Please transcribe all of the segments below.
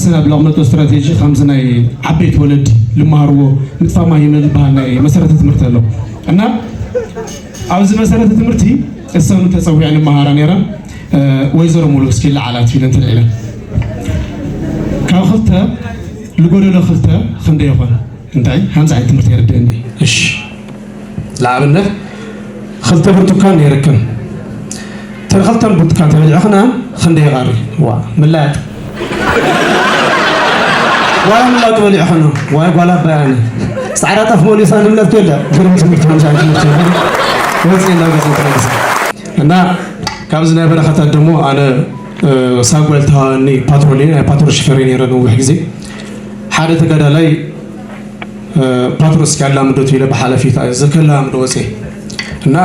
ስነ ብለቕመጦ ስትራቴጂ ከምዚ ናይ ዓበይቲ ወለዲ ልመሃርዎ ምጥፋእ ማይ ይመል ዝበሃል ናይ መሰረተ ትምህርቲ ኣሎ እና ኣብዚ መሰረተ ትምህርቲ እሰኑ ተፀዊዐን ይመሃራ ነይረን። ወይዘሮ ሙሉ እስኪ ለዓላት ኢለን ተልዒለን ካብ ክልተ ልጎደሎ ክልተ ክንደ ይኾን እንታይ ሓንፃ ዓይነት ትምህርቲ የርድእኒ። እሺ ንኣብነት ክልተ ብርቱካን ነይርክን ተን ክልተን ብርቱካን ተበሊዕኽና ክንደ ይቐሪ ዋ ምላያጥ ዋላ ምላጡ በሊዕኽን ዋይ ጓላ ኣባያነ ፃዕዳ ጠፍ ሞሊሳ ንምለት ከለ ግርም ትምህርቲ ሓንፃ ዓይነት ትምህርቲ ወፅና ገፅ እና ካብዚ ናይ በረኸታት ደሞ ኣነ ሳጓ ልተሃወኒ ፓትሮል ናይ ፓትሮል ሽፈር ነረ ነዊሕ ግዜ ሓደ ተጋዳላይ ፓትሮስ ያላምዶ ትብለ ብሓለፊት ዘከላምዶ ወፀ እና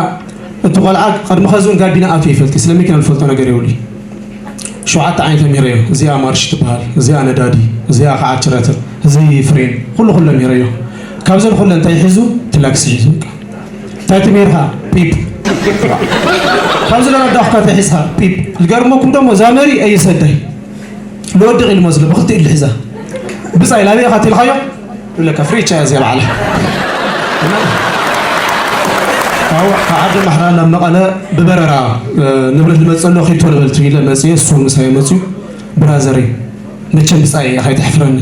እቲ ቆልዓ ቅድሚ ከዚ እውን ጋቢና ኣትዩ ይፈልጥ ስለ መኪና ዝፈልጦ ነገር የብሉ ሸውዓተ ዓይነት ተምሂረዮ እዚኣ ማርሽ ትበሃል እዚኣ ነዳዲ እዚኣ ከዓ ችረትር እዚ ፍሬን ኩሉ ኩሎ ምሂረዮ ካብዘን ኩለን እንታይ ሒዙ ትላክሲ ሒዙ እንታይ ትምህርካ ፒፕ ካብዚ ለመዳኹካ እንታይ ሒዝካ ፒፕ ዝገርመኩም ደሞ ዛመሪ ኣይሰዳይ ልወድቕ ኢሉ መስሎ ብክልቲ ኢሉ ሒዛ ብፃይ ላበይ ኢኻ ትልካዮ ይብለካ ፍሬቻ እያ እዚኣ በዓላ ካብ ዓዲ ማሕራ ናብ መቐለ ብበረራ ንብረት ዝመፀሎ ከይቶ ልበል ትብለ መፅየ እሱ ምሳይ መፅዩ ብራዘረይ መቸም ብፃይ እያ ከይተሕፍረኒ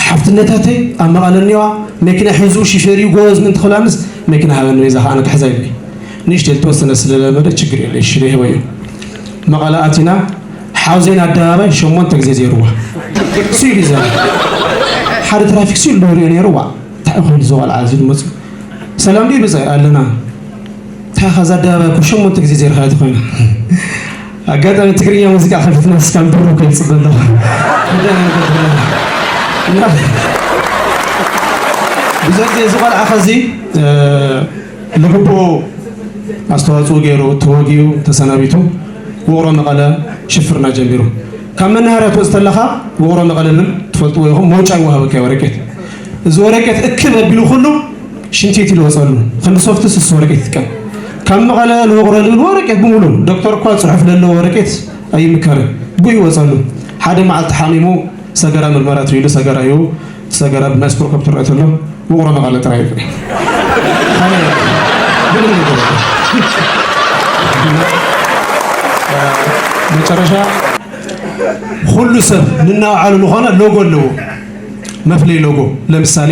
ሓፍትነታተይ ኣብ መቐለ እኒዋ መኪና ሒዙ ሽፌር እዩ ጎበዝ ምንቲ ክብላንስ መኪና ሃበኒ በይዛ ከዓ ክሕዛ ኢለይ ንእሽተይ ዝተወሰነ ስለለመደ ችግር የለ ሽለ ይህበዮ መቐለ ኣቲና ሓውዜን ኣደባባይ ሸሞንተ ግዜ ዘይርዋ ስኢሉ ይዘ ሓደ ትራፊክ ስኢሉ ዶ ሪኦ ነይሩ ዋ እንታይ ኮይኑ ዝቆልዓ እዚ ዝመፁ ሰላም ድዩ ብፃይ ኣለና እንታይ ኻዛ ኣደባባይ እኮ ሸሞንተ ግዜ ዘይርኻያ ተኾይና ኣጋጣሚ ትግርኛ ሙዚቃ ከፊትና እስካብ ድሮ ከይፅበ ኣለኹ ብዙ ግዜ እዚ ቆልዓ ኸዚ ልግቦ ኣስተዋፅኦ ገይሩ ተወጊኡ ተሰናቢቱ ውቕሮ መቐለ ሽፍርና ጀሚሩ ካብ መናሃርያ ትወፅ ተለኻ ውቕሮ መቐለ ልብል ትፈልጥዎ ኢኹም መውጫ ይወሃበካ ወረቄት እዚ ወረቄት እክብ ኣቢሉ ኩሉ ሽንቲ ቤት ይልወፀሉ። ክንዲ ሶፍትስ እሱ ወረቀት ይጥቀም። ካብ መቐለ ንውቕሮ ዝብል ወረቀት ብምሉእ ዶክተር እኳ ፅሑፍ ለለዎ ወረቀት ኣይምከርን። ብኡ ይወፀሉ። ሓደ መዓልቲ ሓሚሙ ሰገራ ምርመራ ተባሂሉ ሰገራ ሂቡ ሰገራ ብማይክሮስኮፕ ትረአ ተሎ ውቕሮ መቐለ ጥራይ እዩ። መጨረሻ ኩሉ ሰብ ንናባዕሉ ዝኾነ ሎጎ ኣለዎ። መፍለይ ሎጎ ለምሳሌ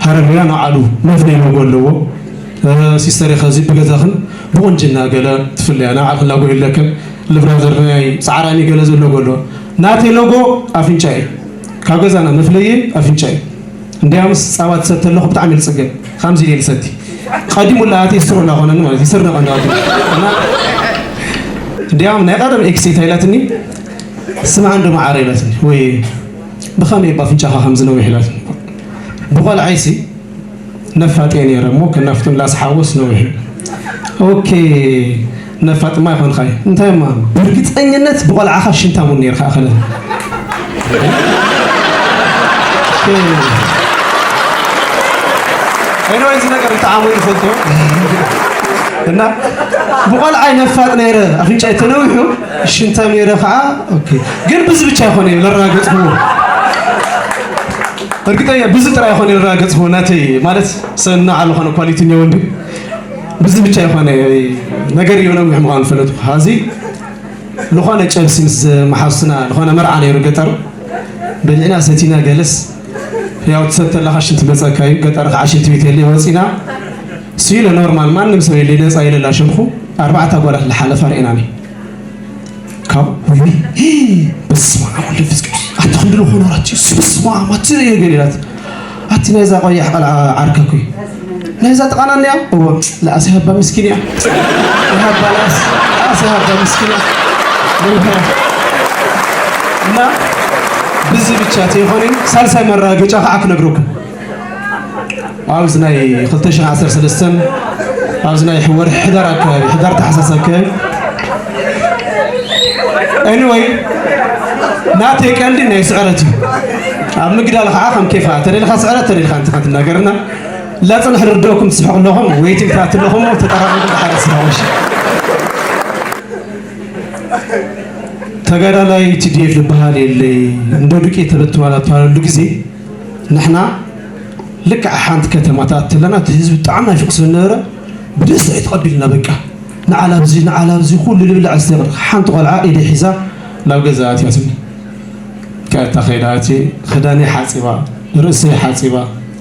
ሃረርያ ንባዕሉ መፍለይ ሎጎ ኣለዎ። ሲስተር ከዚ ብገዛኽን ብቁንጅና ገለ ትፍለያ ንባዕልኽን ሎጎ የለክን። ልብራዘር ናይ ሰዓራሚ ገለ ዘሎ ሎጎ ኣለዎ። ናተይ ሎጎ ኣፍንጫ እዩ። ካብ ገዛና መፍለየ ኣፍንጫ እዩ። እንዲያምስ ፃባ ትሰተ ኣለኹ ብጣዕሚ ልፅገም። ከምዚ ኢለ ልሰቲ ቀዲሙ ላኣተይ ስትሮ እናኾነኒ ማለት ይስርነቐ እንዳቐዲሙ እንዲያም ናይ ቀደም ኤክስ እንታይ ኢላትኒ ስምዓ እንዶ መዓረ ኢላትኒ ወይ ብኸመይ እባ ኣፍንጫኻ ከምዚ ነዊሕ ኢላትኒ ብቖልዓይሲ ነፋጥ እየ ነይረ እሞ ከናፍጡን ላስሓወስ ነዊሕ ኦኬ ነፋጥ ማ ይኾንኻ እዩ እንታይ እማ ብርግፀኝነት ብቖልዓኻ ሽንታም እውን ነይርካ ኣኸለ Anyway እዚ ነገር ብጣዕሚ ይፈልጦ እና ብቆልዓይ ነፋጥ ነይረ ኣፍንጫይ ተነዊሑ ሽንታም ነይረ ከዓ ግን ብዚ ብቻ ይኾነ እዩ ለራገፅዎ እርግጠኛ ብዚ ጥራይ ይኾነ ለራገፅዎ ናተይ ማለት ሰና ዓሉ ኾነ ኳሊቲ እኒኦ እንዲ ብዚ ብቻ ይኾነ ነገር እዩ ነዊሕ ምዃኑ ፈለጥኩ ሀዚ ዝኾነ ጨብሲ ምስ መሓዙትና ዝኾነ መርዓ ነይሩ ገጠር በሊዕና ሰቲና ገለስ ያው ትሰብ ተለኻ ሽንቲ መፀካ እዩ ገጠር ከዓ ሽንቲ ቤት የለ ወፂና ስኢለ ኖርማል ማንም ሰብ የለ ነፃ የለላ ሸልኹ ኣርባዕተ ኣጓላት ዝሓለፋ ርኤናኒ ካብ ወይኒ በስመ ኣብ ወልድ መንፈስ ቅዱስ ኣቲ ክንዲ ዝኾነ ራት በስመ ኣብ ኣቲ የገሊላት ኣቲ ናይዛ ቆያሕ ቀልዓ ዓርከኩ ናይዛ ጥቓና እኒኣ እወ ለኣስ ሃባ ምስኪን እያ ሃባ ለኣስ ለኣስ ሃባ ምስኪን እያ እና ብዚ ብቻ ተይኾነ ሳልሳይ መራገጫ ከዓ ክነግረኩም ኣብዚ ናይ ክልተ ሽሕን ዓሰርተ ሰለስተን ኣብዚ ናይ ወርሒ ሕዳር ኣከባቢ ሕዳር ታሕሳስ ኣከባቢ Anyway ናተይ ቀንዲ ናይ ስዕረት እዩ ኣብ ምግዳል ከዓ ከም ኬፋ ተደልካ ስዕረት ተደልካ እንተ ትናገርና ላፅንሕ ርድኦኩም ትስሕቁ ኣለኹም ወይቲንግ ትኣት ኣለኹም ተጠራቂቁ ሓደ ስራዎች ተጋዳላይ ቲ ዲ ኤፍ ዝበሃል የለይ፣ እንዶ ዱቄት ተበትኗል ኣብ ተባሃለሉ ግዜ፣ ንሕና ልክዕ ሓንቲ ከተማ ተኣትለና፣ እቲ ህዝቢ ብጣዕሚ ናፊቑ ስለነበረ፣ ብደስታ እዩ ተቐቢልና። በቃ፣ ንዓላ ኣብዚ፣ ንዓላ ኣብዚ፣ ኩሉ ልብላዕ ዝስተቕር። ሓንቲ ቆልዓ ኢደይ ሒዛ ናብ ገዛ ኣትያትኒ። ቀጥታ ከይዳ ኣትየ፣ ክዳነይ ሓጺባ፣ ርእሰይ ሓጺባ፣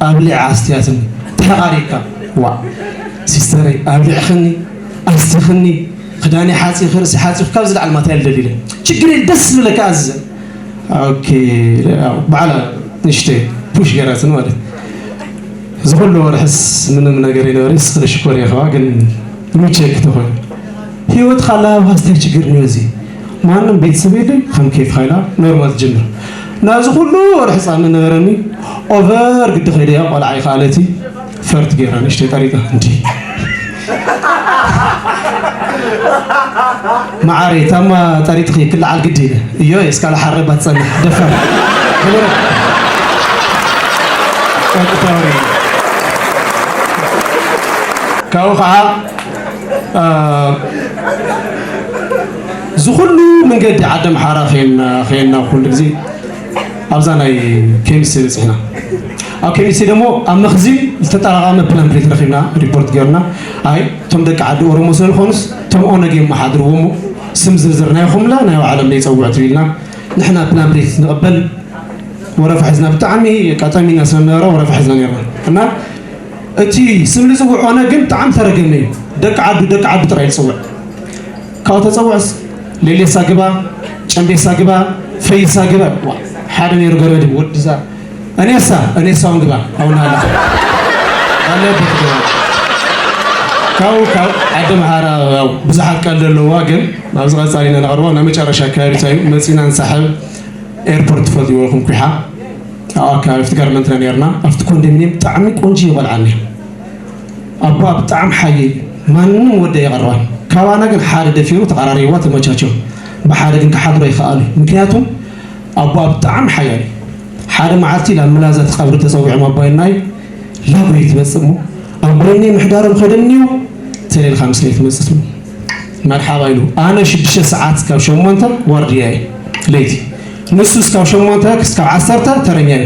ኣብሊዓ ኣስትያትኒ። ተሓቓሪካ፣ ዋእ፣ ሲስተረይ፣ ኣብሊዕኽኒ፣ ኣስቲኽኒ፣ ክዳነይ ሓጺኺ፣ ርእሲ ሓጺኺ፣ ካብዚ ላዕሊ ማታይ ልደሊ ኢለ። ችግር የለ፣ ደስ ዝብለካ ኣዝዘ። ኦኬ፣ ያው ባዕላ ንእሽተይ ፑሽ ገይራትኒ ማለት። እዚ ኩሉ ወርሕስ ምንም ነገር የነበረ፣ ስኽሪ ሽኮር የኸዋ፣ ግን ምቸክ ተኾይኑ። ህይወት ካላ ኣብ ሃስታይ ችግር ነው እዚ። ማንም ቤተሰብ የለይ፣ ከም ኬፍ ሃይላ ኖርማል ትጅምር። ናዚ ኩሉ ወርሒ ጻሚ ነበረኒ፣ ኦቨር ግዲ ከይደ እያ፣ ቆልዓ ይኸኣለቲ፣ ፈርት ገይራ ንእሽተይ ጠሪጣ፣ እንዲ። መዓረይ፣ ታማ ጠሪጥኺ ክለዓል ግዲ ኢለ። እዮ፣ እስካለ ሓረባ ትጸንሕ፣ ደፋር። ገበረ። ቀጥታ ወሪደ። ካብኡ ኸዓ፣ አ፣ እዚ ኩሉ መንገዲ ዓዲ ኣምሓራ ኸየና፣ ኸየና ኩሉ ግዜ ኣብዛ ናይ ኬሚስትሪ በጺሕና። ኣብ ኬሚስትሪ ደሞ ኣብ መኽዚን ዝተጠራቐመ ፕላምፕሌት ረኺብና፣ ሪፖርት ገይርና፣ ኣይ፣ እቶም ደቂ ዓዲ ኦሮሞ ስለ ዝኾኑስ፣ እቶም ኦነግ የመሓድርዎ እሞ፣ ስም ዝርዝር ናይኹምላ ናይ ባዕሎም ዘይጸውዑ ትብልና፣ ንሕና ፕላምፕሌት ንቕበል፣ ወረፋ ሒዝና፣ ብጣዕሚ ቀጠሚና ስለ ነበረ ወረፋ ሒዝና ነርና። እና እቲ ስም ዝጽውዕ ኦነግ ግን ብጣዕሚ ተረገመ እዩ። ደቂ ዓዱ፣ ደቂ ዓዱ ጥራይ ዝጽውዕ። ካብኡ ተጸውዕስ፣ ሌሌሳ ግባ፣ ጨምቤሳ ግባ፣ ፈይሳ ግባ። ዋ፣ ሓደ ነይሩ ገረድ ወድዛ። እኔሳ፣ እኔሳ እውን ግባ፣ ኣውና ኣላ። ኣለበት ግባ። ካብኡ፣ ካብ ዓዲ ኣምሓራ፣ ያው፣ ብዙሓት ቀልዲ ኣለዋ፣ ግን ኣብዚ ቀጻሊ ኢና ነቕርቦ። ናይ መጨረሻ ኣካባቢ እንታይ እዩ? መጺና ንሳሕብ ኤርፖርት ትፈልጥዎ ኢኹም፣ ኩሓ። ኣብ ኣካባቢ ኣብቲ ጋርመንትና ነርና። ኣብቲ ኮንዶሚንየም ብጣዕሚ ቆንጆ ቆልዓ እኒኣ። ኣቦኣ ብጣዕሚ ሓየይ፣ ማንም ወዲ ኣይቐርባን። ካባና ግን ሓደ ደፊሩ ተቐራሪብዋ ተመቻቸው። ብሓደ ግን ክሓድሮ ይኸኣሉ። ምክንያቱም ኣቦኣ ብጣዕሚ ሓያል እዩ። ሓደ መዓልቲ ናብ ምላዛ እቲ ቀብሪ ተጸዊዖም ኣባይናይ ላጎይ ትመጽእ እሞ፣ ኣባይናይ ምሕዳሮም ከደንዮ፣ ተሌልካ ምስለይ ትመጽእ ትብሎ። መርሓባ ኢሉ። ኣነ ሽዱሽተ ሰዓት ካብ ሸሞንተ ዋርድያ እየ፣ ለይቲ። ንሱስ ካብ ሸሞንተ ክስካብ ዓሰርተ ተረኛ እዩ።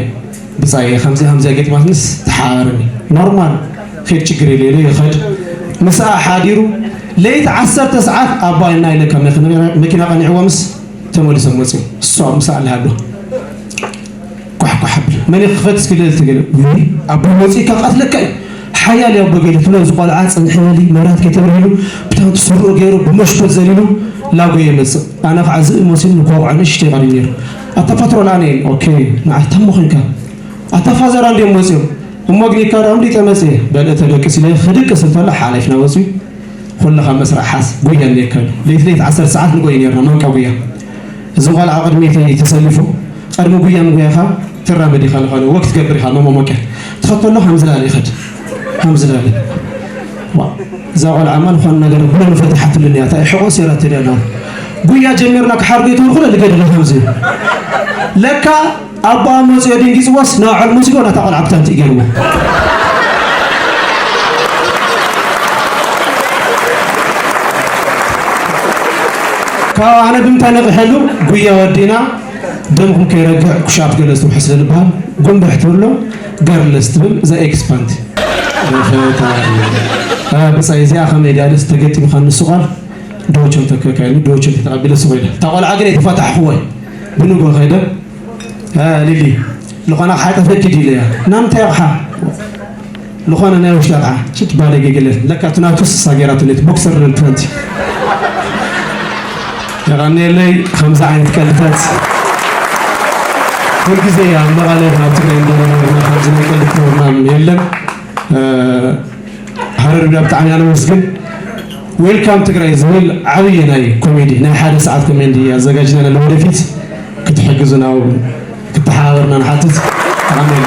ብጻየ፣ ከምዚ ከምዚ ገጢማትንስ ተሓባበረኒ። ኖርማል፣ ኸይድ ችግር የለ ኢሉ ይኸድ። ምስኣ ሓዲሩ፣ ለይቲ ዓሰርተ ሰዓት ኣባይናይ ኢለ ካብ መኪና፣ መኪና ቀኒዕዎ ምስ ተመሊሶም መጽዮም። እሱ ኣብ ምሳእ ኣለሃሉ። ኳሕ ኳሕ ኣብል። መን ይኽፈት እስኪ ልእልቲ ገለ። ውይ፣ ኣቦ መጺእካ ቀትለካ እዩ። ሓያል እዩ ኣቦ ገለ ትብሎ፣ እዚ ቆልዓ ጽንሕ በሊ፣ መብራት ከይተብርሂሉ፣ ብታንቱ ስሩኡ ገይሩ፣ ብመሽኮት ዘሊሉ፣ ላጎ የመጽእ። ኣነ ከዓ ዝእ መሲሉ ንኳቑዖ ንእሽተይ ቀሪቡ ነይሩ። ኣታ ፓትሮል ኣነ እየ። ኦኬ፣ ንዓይ ታሞ ኮይንካ። ኣታ ፋዘር ኣንድዮም መጺኦም። እሞ ግኒካ ደኣ ኣምሊጠ መጺኤ። በል እተ ደቅስ ኢለ ክድቅስ እንተሎ ሓላይፍና ወጺኡ። ኩልኻ መስርሕ ሓዝ፣ ጉያ እኒኤካ ኢሉ። ለይቲ ለይቲ ዓሰርተ ሰዓት ንጎይ ነርና፣ ማንካ ጉያ። እዚ ቆልዓ ቅድሚተይ ተሰሊፉ፣ ቀድሚ ጉያ ምጉያኻ ትራመድ ኢኻ፣ ዝኾነ ወክ ትገብር ኢኻ፣ መሞሞቅያ። ትኸተሎ ከም ዝላለ ይኸድ፣ ከም ዝላለ። ዋ፣ እዛ ቆልዓማ ዝኾነ ነገር ብሎ ንፈቲሓትሉኒ እያ፣ እታ ሕቖ ሴራ ተድያ ኣለዋ። ጉያ ጀሚርና ክሓርጎ ይትብል ኩለ ልገድለ ከምዚ። ለካ ኣቦኣ መጺኦ ደንጊጽዎስ፣ ንባዕሉ መሲልዎ ነታ ቆልዓ ብታንቲ ገይርዎ። ካብ ኣነ ብምንታይ ነቒሐሉ? ጉያ ወዲእና፣ ደምኹም ከይረግዕ ኩሻፕ ገለ ስርሑ ስለ ዝበሃል፣ ጉንብሕ ትብሎ፣ ገርለስ ትብል፣ እዛ ኤክስፓንት። አ፣ ብጻይ እዚኣ ከመይ ድያ ደስ ተገጢምካ ንሱ ቃል? ዶቸም ተከካይሉ፣ ዶቸም ተተቐቢለ ስቕ ኢለ። እታ ቆልዓ ግን ኣይተፋታሕኽዎይ። ብንጎ ከይደ፣ እ፣ ሊሊ፣ ልኾና ክሓጠፈኪ ድዩ ኢለያ። ናምንታይ ኣቕሓ? ልኾነ ናይ ውሽጢ ኣቕሓ። ሽት ባለጌ ገለ። ለካ እቲ ናቱ ስሳ ገይራቶ ነቲ ቦክሰር ልብል ፓንቲ። የቐንየለይ፣ ከምዚ ዓይነት ቀልድታት። ኩልግዜ ኣብ መቐለ፣ ኣብ ትግራይ እንደነበርና ከምዚ ናይ ቀልዲ ፕሮግራም የለን። እ፣ ሃረር ሚድያ ብጣዕሚ ኢና ነመስግን። ዌልካም ትግራይ ዝብል ዓብዪ ናይ ኮሜዲ፣ ናይ ሓደ ሰዓት ኮሜዲ ኣዘጋጅና ኣለና። ወደፊት ክትሕግዙና፣ ክትሓባበርና ንሓትት። ኣሜን።